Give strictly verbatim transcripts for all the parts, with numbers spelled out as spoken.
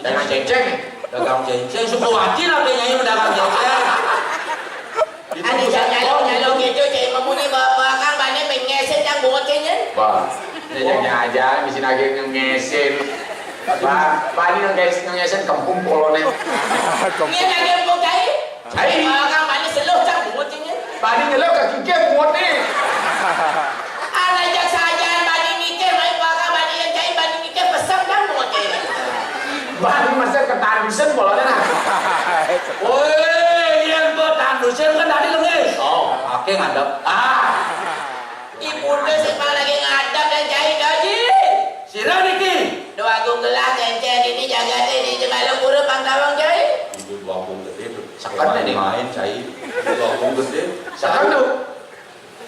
Dagang céncéng. Dagang céncéng, Sukawati lah, Nyai dagang céncéng. Anu, jangan nyalo-nyalo gitu, cai memunyi bawa-bawa kang bani pengesin yang bungut kayaknya. Wah, ini jangan aja, di sini lagi ngesin. Bah, bani ngesin, ngesin kempung polone. Ini lagi empuk cai. Cai. Bawa kang bani seluh cang bungut kayaknya. Bani ngeluh ke kikir bungut nih. Alah, jak saja bani mikir, main bawa kang bani yang cai, bani mikir pesan kan bungut kayaknya. Bani masa ketandusan polone nah. Woi, yang ketandusan kan tadi lengis. Oh, oke ngadep. Ah. Ibu teh sing lagi ngadep dan cai kaji. Sira niki. Dua Agung gelah kencen ini jaga teh di Jemala Pura Pangkawang cai. Ibu Dua Agung gede tuh. Seken main, nih. Main cai. Ibu Dua Agung gede. Seken tuh.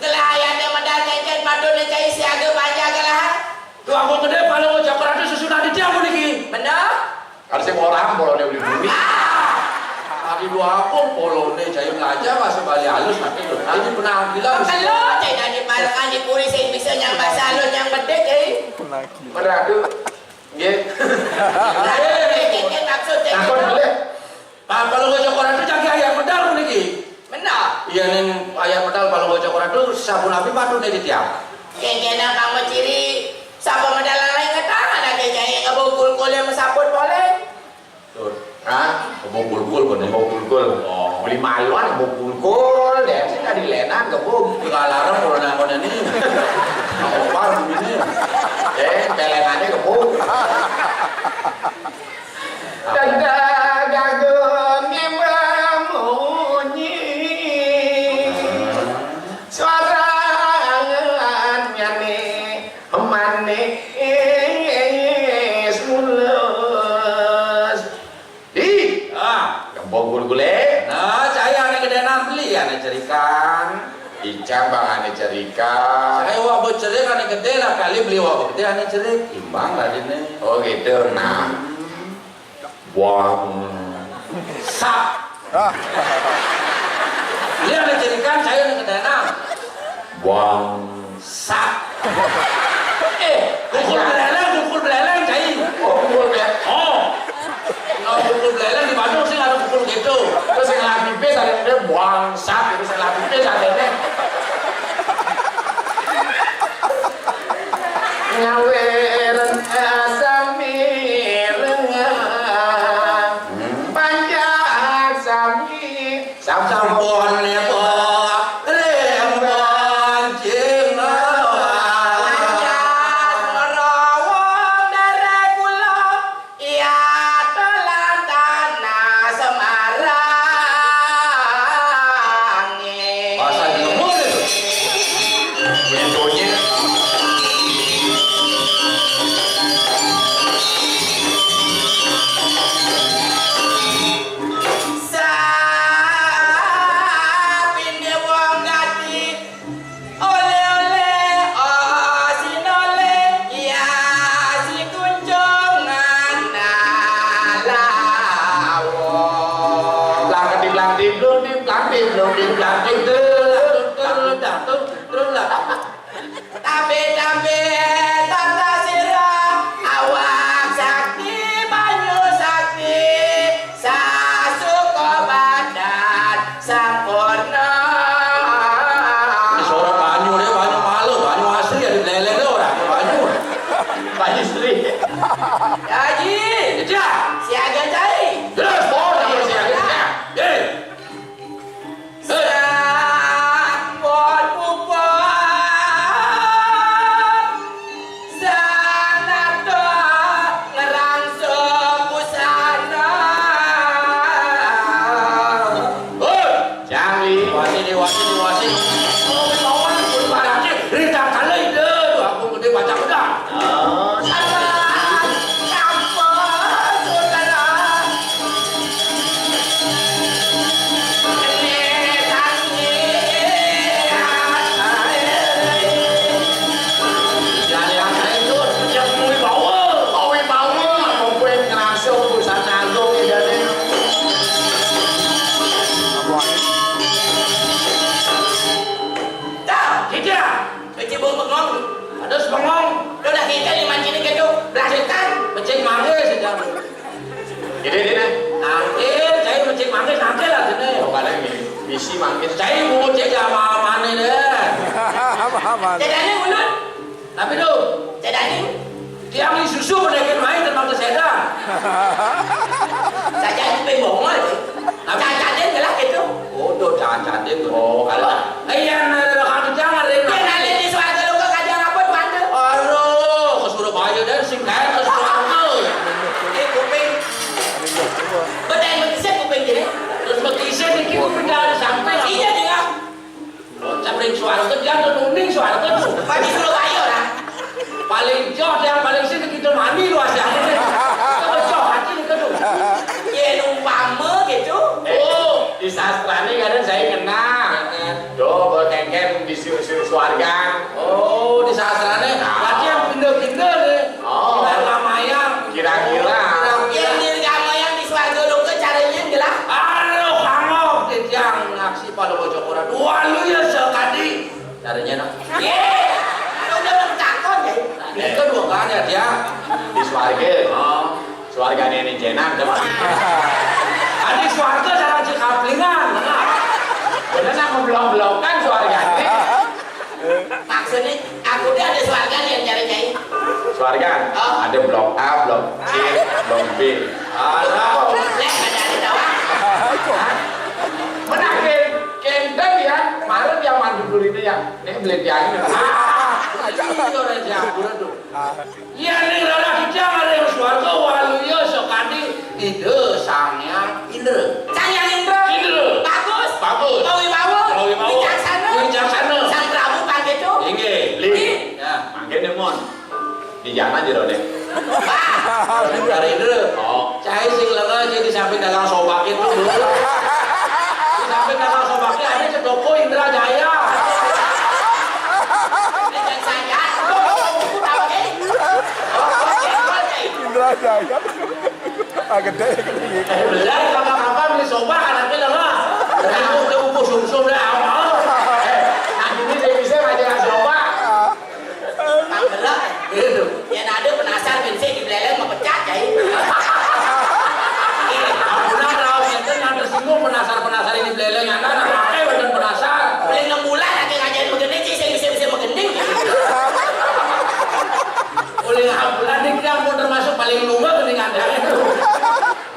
Gelah ayah teh medal kencen padun cai siaga panjang gelah. Dua Agung gede paling ucap ratu sesudah di tiang niki. Bener? Kan sing orang polone beli bumi. Tapi Dua Agung polone cai belajar bahasa Bali halus tapi tuh. Ini penampilan. Kalau cai dari parangan di puri sing bisa nyambah salon yang gede cai. Beradu. Nggih. Maksud cai. Takon boleh. Pak, kalau ngocok orang tuh jagi ayat medal niki. Benar. Iya ning ayat medal kalau ngocok orang tuh sabun api patuh nih di tiang. Kengkena kamu ciri sapa medal lain ngetang ada cai ngebungkul kulit mesaput boleh. Tuh. Hah? Kebung kulkul bener. Kebung kulkul. Oh. Beli maluan kebung kulkul, deh. Sih tadi lenan kebung. Enggak larang kalau nangkon ini. Apa ini? Eh, pelengannya kebung. Dada gagem memunyi. Suara angelannya nih. Manis mulus. Di. Ah, gembong gulgule. Nah, cai ane gede nambeli ane cerikan. Icang bang ane cerikan. Cai wak becerik ane gede lah kali beli wak gede ane cerik. Imbang lah dine. Oh gitu. Nah. Buang. Sak. Ah. Dia ada jerikan, saya ada kedana. Buang. Sak. Eh, pukul beleleng, pukul beleleng, cai. Oh, pukul beleleng. Oh. Kalau pukul beleleng di Bandung sih ada pukul gitu. Terus yang lagi pipis ada yang buang sak, terus yang lagi pipis ada yang Nyaweren sami rengah, panjang sami sampun nyepo rembang cing lawan. Panjang merawang derek kula. Iya, telan tanah Semarang. Bahasa Indonesia itu. Pintunya. Sapine wong gati. Oleh-oleh, oh, sinoleh, ya, si kunjungan nalawo. Langketi, langketi, bludi, langketi, bludi, langketi, dul, dul, dul, dul, dul, dul. Tabe-tabe, tata sira, awak sakti, banyu sakti, sasuka badan. Sampurna. Ini suara banyu dia, banyu malu, banyu asli ada leleng dia orang, banyu. Banyu asli. Haji. Ya. Siaga cai. Terus, bor, siaga. Ya. Eh. Sampun puput. Sanata ngerangsung busana. Hoi, Jangli. Wasi, wasi, wasi. Oh, lawan pun barangnya. Rita kali deh, aku gede baca udah. Oh, sabar. Sampun, saudara. Dah, kita. Kecil bau bengong. Ada sebengong. Udah kita lima kini gitu. Belasitan. Kecil manggis, sejam. Ini, ini, nah. Nangkil, cai mesti manggis, nangkil lah sini. Oh, kadang mi-, misi manggis. Cai bungut cai sama amane deh. Apa-apa? Cai Daning ulun. Tapi tu, cai Daning. Tiang ni susu pedagang main tentang keseda. Saja kuping bongol. Tapi cacatin gelah gitu. Oh, do cacatin. Oh, kalau. Iya, nah, kalau kami jangan, Rin. Dia nanya di suatu lu ke kajian apa tuh, Anda? Aduh, ke Surabaya dan sing kayak ke Surabaya. Eh, kuping. Betul, betul, kuping gini. Terus betul, iki kuping dari sampai. Iya, dia. Sampai suara kerja tuh, nuning suara tuh. Bagi Surabaya, orang. Paling jauh yang paling sini kita mani lu aja. Kita jauh hati kita tuh. Ya, umpama gitu. Oh, di sastra ini kadang saya kena. Do, berkengken di su-, su-, suarga. Oh, di sastra ini. Berarti yang pindah-pindah nih. Oh. Kira-kira. Yang dirgama yang di suarga lu ke caranya gelah. Aduh, kangok, titiang ngaksi pada bocah kurang. Dua lu ya sekali. Caranya, no? Ye. Udah mentakon, ya. Ini kedua kali dia. Di suarga. Oh. Suarga nenek Jenang, coba. Ada suarga cara cekaplingan. Bener nak memblok-blokkan suarga. Maksudnya, aku dia ada suarga yang cari nyai. Suarga? Oh. Ada blok A, blok C, blok B. Ada. Lek ada ada tawa. Mana ken-, kenten ya, kemarin yang mandu dulu ini ya. Ini beli tiang ini. Ah, ini orang jago tuh. Iya, ning rara kijang arep swarga, waluya sakadi Ida Sang Hyang Indra. Sang Hyang Indra. Indra. Bagus. Bagus. Mawibawa. Mawibawa. Wicaksana. Wicaksana. Sang Prabu Pangestu. Inggih. Li. Li. Ya. Mangke, Mon. Di jana jero, Dek. Wah. Karo Indra. Oh. Cai sing lenga, cai di samping dagang sobak itu, Bu. Di samping dagang sobak itu ada cedoko Indra Jaya. Ini kan saya. Indra Jaya. Ah, gede, gede. Eh, belah, kapan-kapan beli sobak, anaknya lenga. Nah, udah bungkus sumsum dah, apa? Eh, nah, ini dia bisa ngajak sobak. Pang delok. Gitu. Yang ada penasar, bensin di beleleng mau pecat, Cai. Iya. Ampun, kalau kita yang tersinggung, penasar-penasar ini beleleng, yang ada pakai badan penasar. Paling enam bulan lagi ngajarin begini, Cai, saya bisa-bisa menggending. Oleh ambulan ini, dia pun termasuk paling lungguh dengan itu.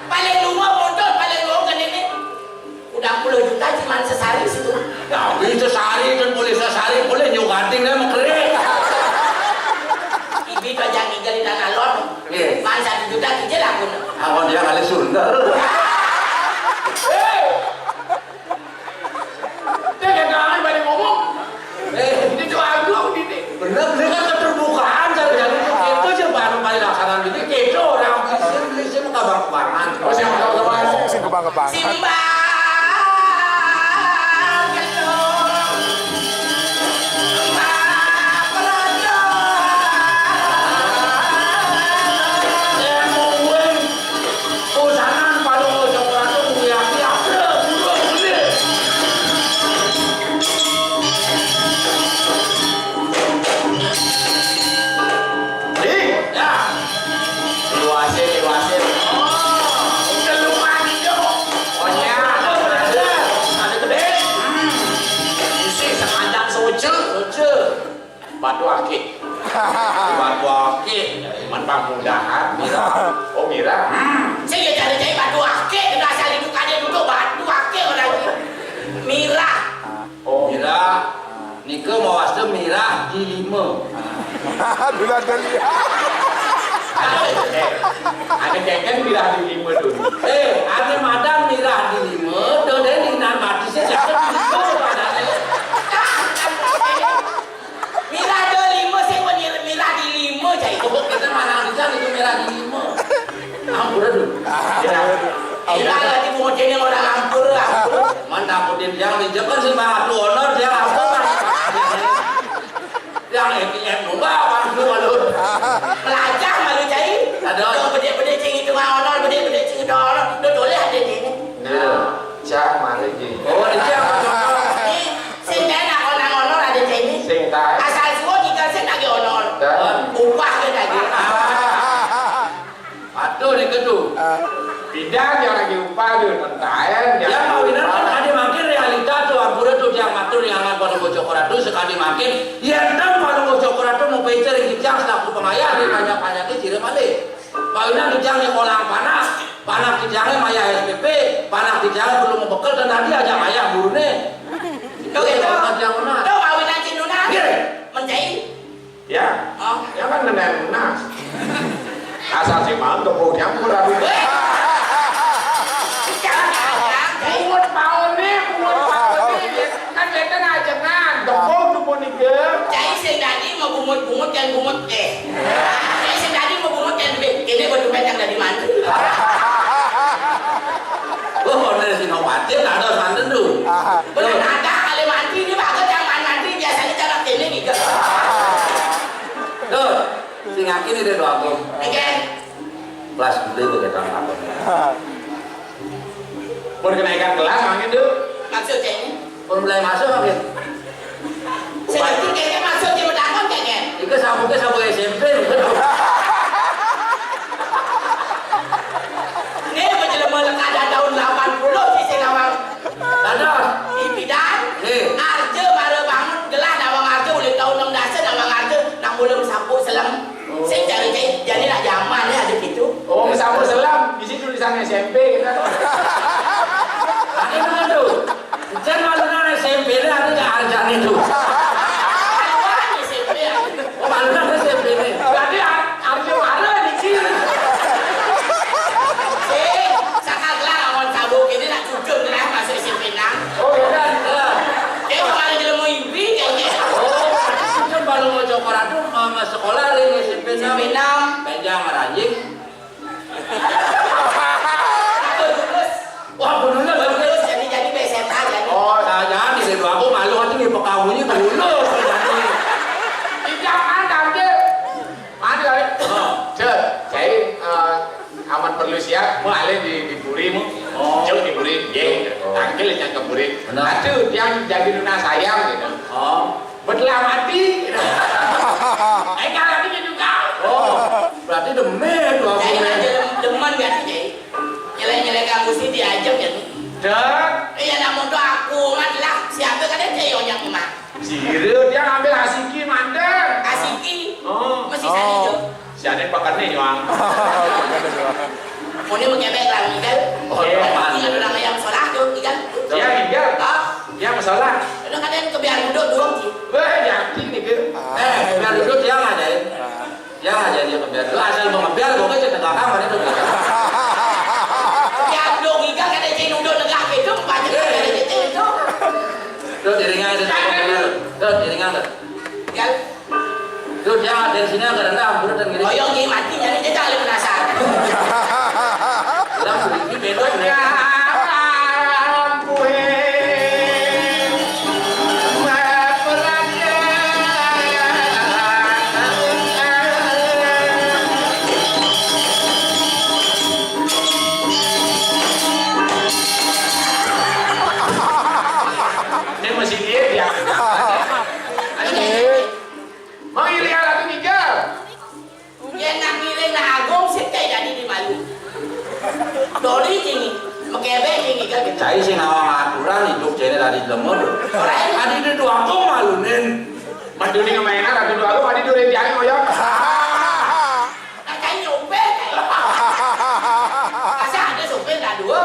Paling lungguh motor, paling lungguh kan ini. Udah puluh juta cuman sesari situ. Tapi sesari kan boleh sesari, boleh nyukating deh mengkering. Ibi tuh jangan ngigel di tanah lon. Iya. Man satu juta kijil aku. Aku dia kali Sunda. Hei! Dia jangan pada ngomong. Eh, ini tuh aku ini. Bener, bener kan keterbukaan, jadi, jadi itu, itu aja baru paling laksanaan gini, itu orang beli sim, beli sim, kabang-kabangan. Oh, siapa tahu, teman? Sing kebang-kebang. Simbang gendong. Simbang perondo. Eh, mungguing. Usanan paling ojo kurang tuh, mulia-mulia, bro, bro, bro. Ih, ya. Liwasin, liwasin. Oh, udah lupa nih, Jo. Oh, iya. Ada, ada. Ada gede. Hmm. Isi sepanjang soce. Soce. Batu akik. Batu akik. Cuman pamudahan. Mirah. Oh, mirah. Hmm. Saya cari-cari batu akik. Kita asal itu kaje duduk batu akik orang ini. Mirah. Oh, mirah. Nika mawasta mirah di lima. Dulu ada lihat. Eh, ada kengken mirah di lima dulu. Eh, ada madan mirah di lima, do deh di nan batisnya cakep di lima, padahal. Mirah do lima, sing menir-, mirah di lima, cai. Oh, kita mana bisa itu mirah di lima? Ampun, aduh. Mirah lagi mau jadi orang ampun lah. Man takutin dia, dia kan sing banget honor, dia ampun lah. Yang A T M nunggu apa dulu, aduh. Pelajar malu, cai. Ada. Tuh, bedek-bedek cing itu mah honor, bedek-bedek cing itu honor. Tuh, tulis ada di sini. Nah, cak mana, Ji? Oh, ini apa? Ini sing enak honor-honor ada di sini. Sing tak. Asal suwun kita sing lagi honor. Dah. Upah kita lagi. Aduh, ini kedua. Ah. Pidan yang lagi upah di mentaen. Ya, mawinan kan adi mangkin realita tuh, ampura tuh tiang matur, tiang Palungguh Cokor Atu, sakadi mangkin, yén ten Palungguh Cokor Atu mupicir ring titiang salaku pangayah, ring panjak-panjaké cira malih. Mawinan titiang nyekolang panak, panak titiangé mayah S P P, panak titiangé perlu mabekel, ten dadi ajak mayah guruné. Tuh, itu. Tuh, mawinan Cik Nunas. Nggih. Mencai. Ya, ya kan nenek lunas. Asal si Mang tepuk campur, aduh. Wéh. Jangan, jangan, jangan. Bungut paoné, bungut paoné. Kan kita ngajengan, tepuk tuh punika. Cai sing dadi mau bungut-bungut yang bungut, eh. Cai sing dadi mau bungut yang gede. Ini buat dompet yang dadi mantri. Oh, bener sih, no patir, ada santen tuh. Bener, ada kali mantri, ini bagus yang mantri, biasanya cara kene gitu. Tuh, sing yakin ini doa aku. Oke. Kelas gede tuh kita apa? Mau kenaikan kelas mangkin tuh. Maksudnya ini? Pun mulai masuk mangkin. Saya pikir kayaknya maksudnya menakon kayaknya. Itu sabuknya sabuk S M P, betul. Ini menjelma lekada tahun delapan puluh sih sing awal. Dados. Di pidan, eh. Arja mara bangun gelah nawang arja, ulih taun enam belas nawang arja, nang mula sapu selem. Oh. Sing cara cai, jani nak jaman ya ada gitu. Oh, sapu selem, di situ tulisan S M P gitu. Ada nama tuh. Jan malunan S M P ini ada nggak arjane tuh? Kawan S M P ya. Oh, malunan S M P ini. Berarti ar-, arja mara di sini. Eh, sakal gelar awan sabuk ini nak cucun gelar masuk S M P enam. Oh, iya kan? Heeh. Dia kemarin jelema ibi kayaknya. Oh, cucun baru mau cokor aduh, mau sekolah di S M P enam. S M P enam. Benjang ranjing. Wah, bener, bener. Jadi, jadi B S M A, jadi. Oh, nah, jangan di situ. Aku malu, aku nih, pekamunyi, bener. Tidak ada, Dek. Ada, Dek. Oh. Cek, saya, eh, amat perlu siap, mau alih di, di puri, mu. Oh. Jauh di puri, ye. Oh. Tangkil yang ke puri. Benar. Aduh, yang jadi lunas sayang, gitu. Oh. Betelah mati. Eh, kalau ini juga. Oh, berarti demen tuh aku. Jadi, demen berarti, jadi. Nyelek-nyelek kamu sih diajak ya. Dek. Iya, namun tuh aku, mat lah. Siapa kan dia yang nyak emak? Sira dia ngambil asiki mandek. Asiki? Oh. Masih sana, Jo. Si Aden pakarnya nyuang. Ini mau kebek lah, Miguel. Oh, iya. Ingat orang yang salah, Jo, Miguel. Iya, Miguel. Ah. Iya, masalah. Udah kadang kebiar duduk doang sih. Wah, yakin nih, Gil. Eh, kebiar duduk dia nggak jadi. Dia nggak jadi kebiar. Lu asal mau ngebiar, gue kan cek belakang, mana tuh? Ya, dong, Miguel kan ada cek duduk negah gitu, banyak kan ada cek itu. Tuh, diringan itu. Tuh, diringan tuh. Miguel. Duh, dia dari sini agak rendah, bro, dan gini. Oyong, ini mati, jadi dia tak boleh penasaran. Bilang, ini beda, ya. Ini masih dia, ya. Ini. Mangiring Ratu Ngigal. Yén nak ngiring nak agung, sing cai dadi di malu. Dori cai, makebek cai Ngigal gitu. Cai sing nawang aturan idup cai dadi lemur. Ora. Adi di dua agung malunin. Maduni ngemainkan Ratu Dua Agung, adi duri tiang ngoyok. Nah, cai nyopir, cai. Masa ada sopir nak dua?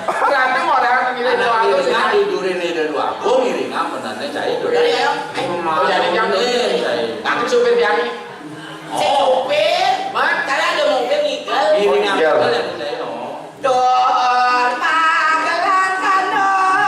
Berarti modal ngiring Dua Agung. Ngiringan di durin Ida Dua Agung, ngiringan benarnya cai itu. Jadi, ayo. Oh, jadi yang durin cai. Nanti supir dia nih. Si supir, Mat, kalau ada mobil ngigal. Ngiringan. Oh, iya. Betul ya, cai, no. Dor pagelangan dor.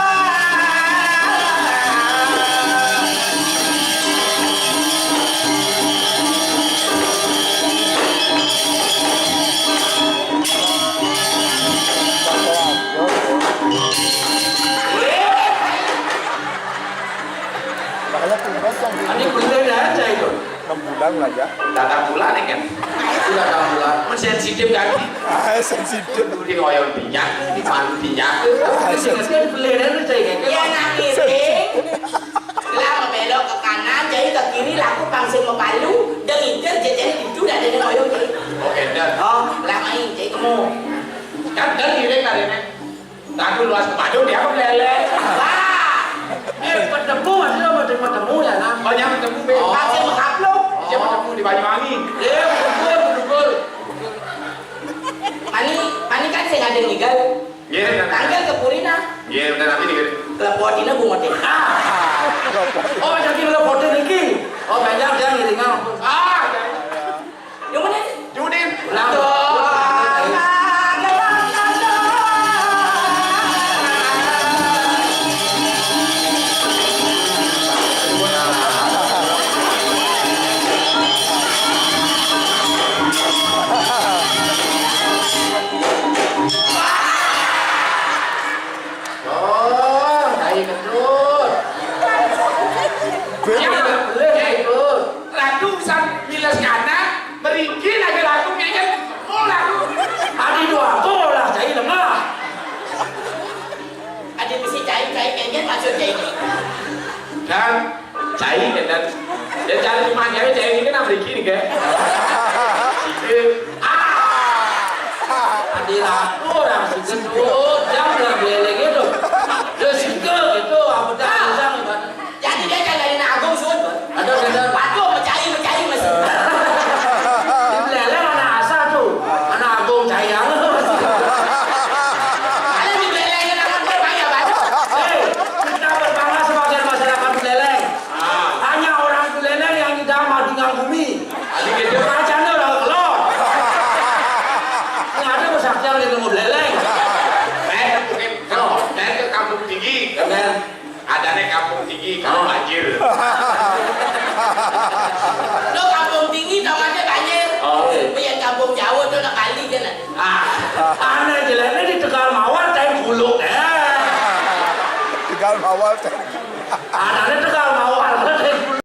Makanya tugas yang Ini bener aja itu. Enam bulan lah ya. Datang bulan ya kan? Itu datang bulan. Men sensitif kan? Ah, sensitif. Di ngoyong dinyak, di malu dinyak. Ah, sensitif. Bener aja kayak gitu. Iya, nangis. Lah, belok ke kanan, jadi ke kiri, laku pang sing mapalu, dengikir, jadi itu dah ada ngoyong, jadi. Oke, dah. Oh, lah main, jadi Kan dan ngiring karene. Aku luas ke Badung, dia aku meleleh. Wah. Eh, ketemu, masih lo ketemu, ketemu ya, nah. Oh, nyampe ketemu, Be. Oh. Masih mengupload. Dia ketemu di Banyuwangi. Iya, betul, betul. Mani, mani kan sing ada ngigal. Iya, benar. Tanggal ke Purina. Iya, benar, tapi nih. Lepotinnya bunga teh. Ah. Oh, jadi lepotin iki. Oh, banyak dia ngiringan. Ah, iya. Yang mana? Judin. Lah. Oh, cai ketut. Bener. Cai ketut. Ratu san miles kanan, mriki lagi ratu ngeken. Oh, ratu. Adi dua, oh, lah, cai lemah. Ada mesti cai, cai ngeken maksudnya ini. Dan cai ngeken. Ya, cari rumah cai, cai ini kan mriki nih, kan? Sike. Ah! Adi ratu orang sike tuh, jam lah beleng itu. Dia sike itu, apa dah, orang. Jadi dia kan dari Agung, Sun. Ada, ada. Waduh, mecahi, mecahi, Mas. Di Buleleng anak asa tuh. Anak Agung cai yang. Kalau di Buleleng, anak Agung banyak banget. Hei, kita berbangga sebagai masyarakat Buleleng. Ah. Hanya orang Buleleng yang tidak mati dengan bumi. Jadi gitu. Raja orang kelor. Nggak ada persaktian di Buleleng. Eh, mungkin kalau dari ke Kampung Tinggi, kan? Adane Kampung Tinggi, kalau banjir. Lo Kampung Tinggi, tamannya banjir. Oh, iya. Biar Kampung Jawa tuh nak kali kan. Ah, aneh jeleknya di Tegal Mawar, tai buluk, eh. Tegal Mawar, tai. Anaknya Tegal Mawar, tai buluk.